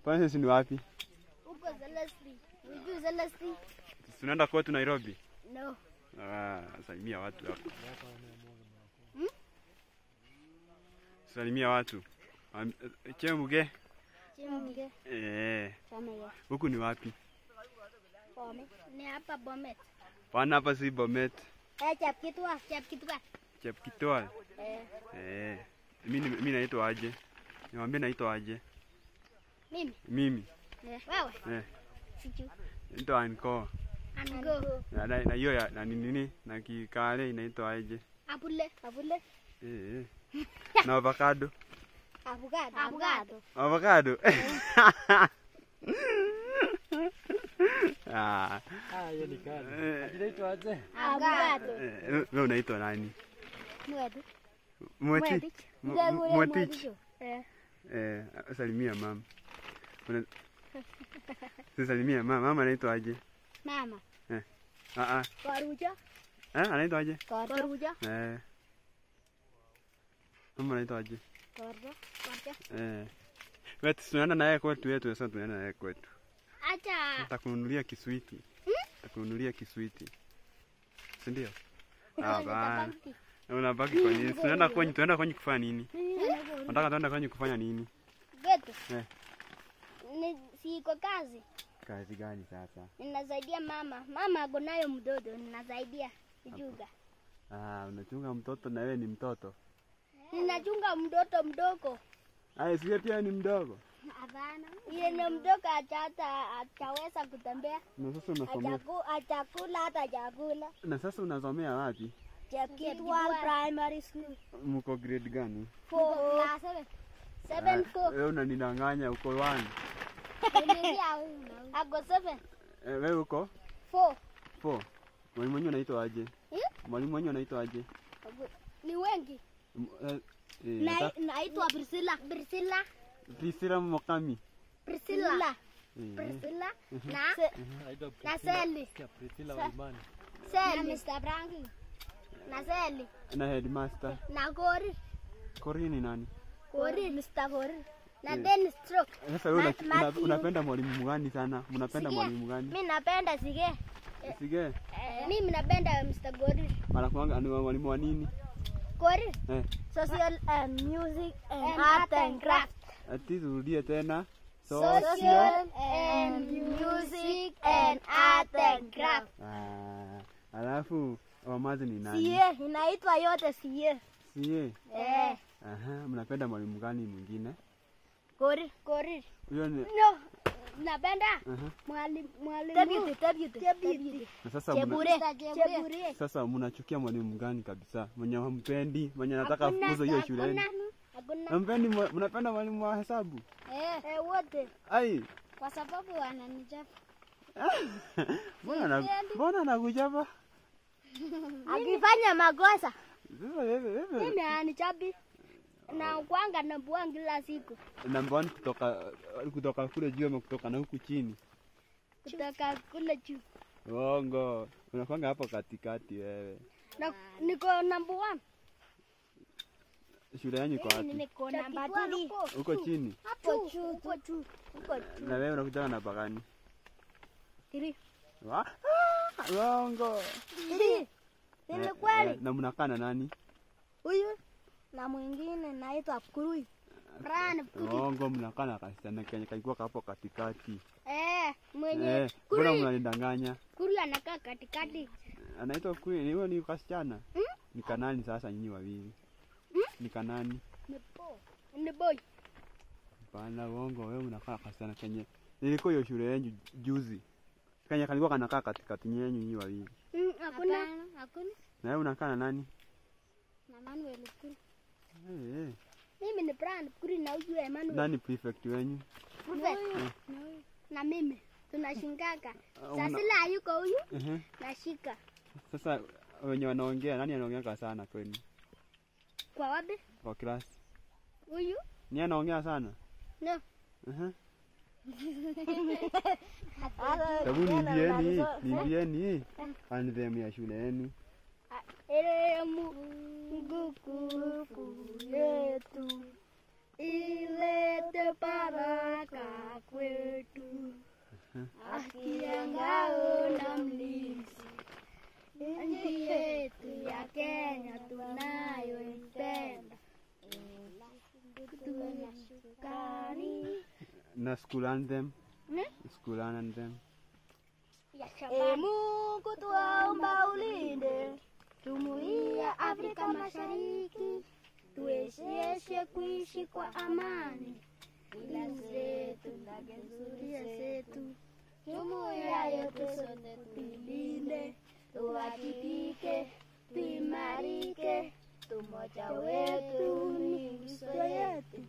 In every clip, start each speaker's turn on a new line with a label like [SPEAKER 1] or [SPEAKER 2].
[SPEAKER 1] Francis ni wapi?
[SPEAKER 2] Huko Celesti. Unajua Celesti?
[SPEAKER 1] Tunaenda kwetu Nairobi?
[SPEAKER 2] No.
[SPEAKER 1] Ah, salimia watu hapo. Salimia watu. Chemuge.
[SPEAKER 2] Chemuge.
[SPEAKER 1] Eh. Huku ni wapi?
[SPEAKER 2] Bomet. Ni hapa Bomet.
[SPEAKER 1] Pana hapa si Bomet.
[SPEAKER 2] Eh, Chepkitwa, Chepkitwa.
[SPEAKER 1] Chepkitwa.
[SPEAKER 2] Eh.
[SPEAKER 1] Eh. Mimi naitwa aje? Niwaambie naitwa aje?
[SPEAKER 2] Mimi.
[SPEAKER 1] Mimi.
[SPEAKER 2] Eh. Wewe?
[SPEAKER 1] Eh.
[SPEAKER 2] Sijui.
[SPEAKER 1] Naitwa Anko.
[SPEAKER 2] Anko.
[SPEAKER 1] Na hiyo ya na nini na kikale inaitwa aje?
[SPEAKER 2] Apule. Apule.
[SPEAKER 1] Eh. Na avocado.
[SPEAKER 2] Avocado. Avocado.
[SPEAKER 1] Avocado. Ah.
[SPEAKER 3] Ah, hiyo ni kali. Inaitwa aje?
[SPEAKER 2] Avocado.
[SPEAKER 1] Wewe unaitwa nani?
[SPEAKER 2] Mweti.
[SPEAKER 1] Mweti. Mweti.
[SPEAKER 2] Eh.
[SPEAKER 1] Eh, salimia mama. Salimia mama. Mama anaitwa aje?
[SPEAKER 2] Mama.
[SPEAKER 1] Eh. Ah ah.
[SPEAKER 2] Karuja.
[SPEAKER 1] Eh, anaitwa aje?
[SPEAKER 2] Karuja.
[SPEAKER 1] Eh. Mama anaitwa aje?
[SPEAKER 2] Karuja. Karuja.
[SPEAKER 1] Eh. Wewe tunaenda naye kwetu yetu sasa tunaenda naye kwetu.
[SPEAKER 2] Acha.
[SPEAKER 1] Nitakununulia kiswiti. Nitakununulia kiswiti. Si ndio? Ah bana. Unabaki kwa nini? Tunaenda kwenye kufanya nini? Nataka tuenda kwenye kufanya nini?
[SPEAKER 2] Kwetu.
[SPEAKER 1] Eh.
[SPEAKER 2] Ni siko kazi.
[SPEAKER 1] Kazi gani sasa?
[SPEAKER 2] Ninasaidia mama. Mama ako nayo mtoto, ninasaidia kuchunga.
[SPEAKER 1] Ah, unachunga mtoto na wewe ni mtoto?
[SPEAKER 2] Ninachunga mtoto mdogo.
[SPEAKER 1] Ah, si pia ni mdogo?
[SPEAKER 2] Hapana. Yeye ni mdogo ataweza kutembea.
[SPEAKER 1] Na sasa unasomea?
[SPEAKER 2] Atakula hata chakula.
[SPEAKER 1] Na sasa unasomea wapi?
[SPEAKER 2] Chepkitwa Primary School.
[SPEAKER 1] Mko grade gani?
[SPEAKER 2] 4. Class 7. 7 4.
[SPEAKER 1] Wewe unanidanganya uko 1.
[SPEAKER 2] Ako 7.
[SPEAKER 1] Eh, wewe uko?
[SPEAKER 2] 4.
[SPEAKER 1] 4. Mwalimu mwenyewe anaitwa aje? Mwalimu mwenyewe anaitwa aje?
[SPEAKER 2] Ni wengi. Naitwa Priscilla. Priscilla.
[SPEAKER 1] Priscilla Mokami.
[SPEAKER 2] Priscilla. Priscilla na Sally.
[SPEAKER 3] Priscilla wa imani.
[SPEAKER 2] Sally. Na Mr. Brangi. Na Sally.
[SPEAKER 1] Na headmaster.
[SPEAKER 2] Na Gori.
[SPEAKER 1] Gori ni nani?
[SPEAKER 2] Gori, Mr. Gori. Na Dennis Stroke.
[SPEAKER 1] Sasa wewe unapenda mwalimu gani sana? Unapenda mwalimu gani?
[SPEAKER 2] Mimi napenda Sige.
[SPEAKER 1] Sige?
[SPEAKER 2] Mimi napenda Mr. Gori.
[SPEAKER 1] Anakuanga ni mwalimu wa nini?
[SPEAKER 2] Gori.
[SPEAKER 1] Eh.
[SPEAKER 2] Social and music and art and craft.
[SPEAKER 1] Ati turudie tena.
[SPEAKER 2] Social and music and art and craft.
[SPEAKER 1] Ah, alafu wamazi ni nani?
[SPEAKER 2] Sie, inaitwa yote sie.
[SPEAKER 1] Sie?
[SPEAKER 2] Eh.
[SPEAKER 1] Aha, mnapenda mwalimu gani mwingine?
[SPEAKER 2] Gori. Gori.
[SPEAKER 1] Huyo ni
[SPEAKER 2] No, napenda mwalimu Deputy.
[SPEAKER 1] Na sasa
[SPEAKER 2] Chebure.
[SPEAKER 1] Sasa mnachukia mwalimu gani kabisa? Mwenye hampendi, mwenye anataka afukuze hiyo shuleni.
[SPEAKER 2] Hakuna.
[SPEAKER 1] Mpendi, mnapenda mwalimu wa hesabu?
[SPEAKER 2] Eh, wote.
[SPEAKER 1] Ai.
[SPEAKER 2] Kwa sababu ananichapa.
[SPEAKER 1] Mbona anakuchapa?
[SPEAKER 2] Akifanya makosa.
[SPEAKER 1] Sasa wewe.
[SPEAKER 2] Mimi ananichapi. Na kwanga namba 1 kila siku.
[SPEAKER 1] Namba 1 kutoka kule juu ama kutoka na huku chini?
[SPEAKER 2] Kutoka kule juu.
[SPEAKER 1] Uongo. Unakwanga hapo katikati wewe.
[SPEAKER 2] Na niko namba 1.
[SPEAKER 1] Shule yenu iko wapi?
[SPEAKER 2] Niko namba 3.
[SPEAKER 1] Huko chini?
[SPEAKER 2] Hapo juu, huko juu, huko juu.
[SPEAKER 1] Na wewe unakuja namba gani?
[SPEAKER 2] 3.
[SPEAKER 1] Uongo.
[SPEAKER 2] 3. Ni kweli.
[SPEAKER 1] Na mnakaa na nani?
[SPEAKER 2] Huyu na mwingine naitwa Kurui. Brian Kurui.
[SPEAKER 1] Uongo, mnakaa na kasichana kenye kalikuwa hapo katikati.
[SPEAKER 2] Eh, mwenye
[SPEAKER 1] Kurui. Mbona mnanidanganya?
[SPEAKER 2] Kurui anakaa katikati.
[SPEAKER 1] Anaitwa Kurui, ni huyo ni kasichana? Ni kanani sasa nyinyi wawili? Ni kanani?
[SPEAKER 2] Ni boy. Ni boy.
[SPEAKER 1] Bana uongo, wewe unakaa kasichana kenye. Nilikuwa hiyo shule yenu juzi. Kenye kalikuwa kanakaa katikati yenu nyinyi wawili.
[SPEAKER 2] Hakuna. Hakuna.
[SPEAKER 1] Na wewe unakaa na nani?
[SPEAKER 2] Na Manuel Kurui.
[SPEAKER 1] Eh.
[SPEAKER 2] Mimi ni Brian Kurui na huyu Emmanuel.
[SPEAKER 1] Nani prefect wenu?
[SPEAKER 2] Prefect. Na mimi tunashingaka. Sasa hayuko huyu. Nashika.
[SPEAKER 1] Sasa wenye wanaongea, nani anaongea sana kwenu?
[SPEAKER 2] Kwa wapi?
[SPEAKER 1] Kwa class.
[SPEAKER 2] Huyu?
[SPEAKER 1] Ni anaongea sana?
[SPEAKER 2] No.
[SPEAKER 1] Hebu niambieni anthem ya shule yenu.
[SPEAKER 2] Ee Mungu yetu, Ilete baraka kwetu. Haki ya ngao na mlinzi. Nchi yetu ya Kenya tunayoipenda. Tunashukani.
[SPEAKER 1] Na school anthem. School anthem.
[SPEAKER 2] E Mungu tuomba ulinde Jumuiya Afrika Mashariki, tuwezeshe kuishi kwa amani, mila zetu na desturi zetu. Jumuiya yetu sote tuilinde, tuwajibike, tuimarike, umoja wetu ni nguzo yetu.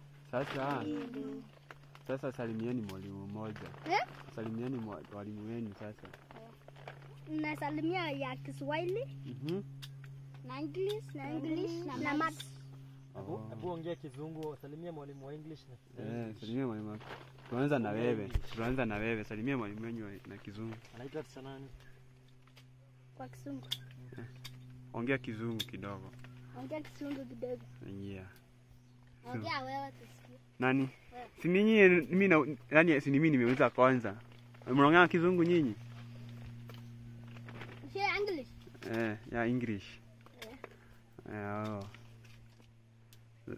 [SPEAKER 1] Sasa salimieni mwalimu mmoja. Salimieni mwalimu wenu sasa.
[SPEAKER 2] Nasalimia ya Kiswahili, na English, na Maths.
[SPEAKER 3] Hebu ongea Kizungu, salimia mwalimu wa English na
[SPEAKER 1] Salimia mwalimu wako. Tuanza na wewe. Salimia mwalimu wenu na Kizungu.
[SPEAKER 3] Anaitwa nani?
[SPEAKER 2] Kwa Kizungu.
[SPEAKER 1] Ongea Kizungu kidogo.
[SPEAKER 2] Ongea Kizungu kidogo.
[SPEAKER 1] Yeah.
[SPEAKER 2] Ongea wewe tusikie.
[SPEAKER 1] Nani? Si ninyi mimi na yani si mimi nimeuliza kwanza. Mnaongea Kizungu nyinyi?
[SPEAKER 2] Si English.
[SPEAKER 1] Ya English. Oh.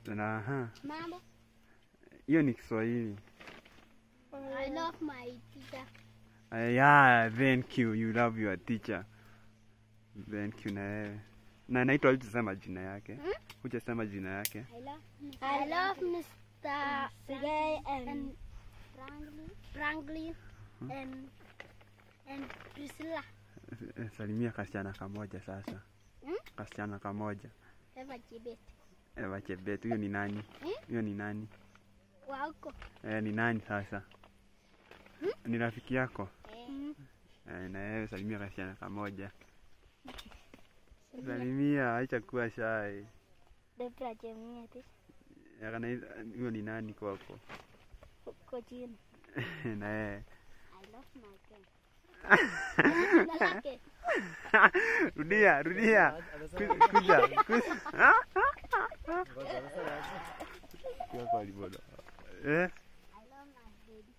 [SPEAKER 1] Na ha.
[SPEAKER 2] Mambo.
[SPEAKER 1] Hiyo ni Kiswahili.
[SPEAKER 2] I love my teacher.
[SPEAKER 1] Yeah, thank you. You love your teacher. Thank you na wewe. Na naitwa hujasema jina yake. Hujasema jina yake.
[SPEAKER 2] I love Mr. Gay and Franklin and Priscilla.
[SPEAKER 1] Salimia kasichana kamoja sasa. Kasichana kamoja.
[SPEAKER 2] Eva Chebet.
[SPEAKER 1] Eva Chebet, huyo ni nani? Huyo ni nani?
[SPEAKER 2] Wako.
[SPEAKER 1] Ni nani sasa? Ni rafiki yako? Na wewe salimia kasichana kamoja. Salimia, acha kuwa shy.
[SPEAKER 2] Debra Chemieti.
[SPEAKER 1] Huyo ni nani kwako?
[SPEAKER 2] Uko chini.
[SPEAKER 1] Na yeye.
[SPEAKER 2] I love my girl. Lake.
[SPEAKER 1] Rudia. Kuja. Kwa libodo.
[SPEAKER 2] I love my baby.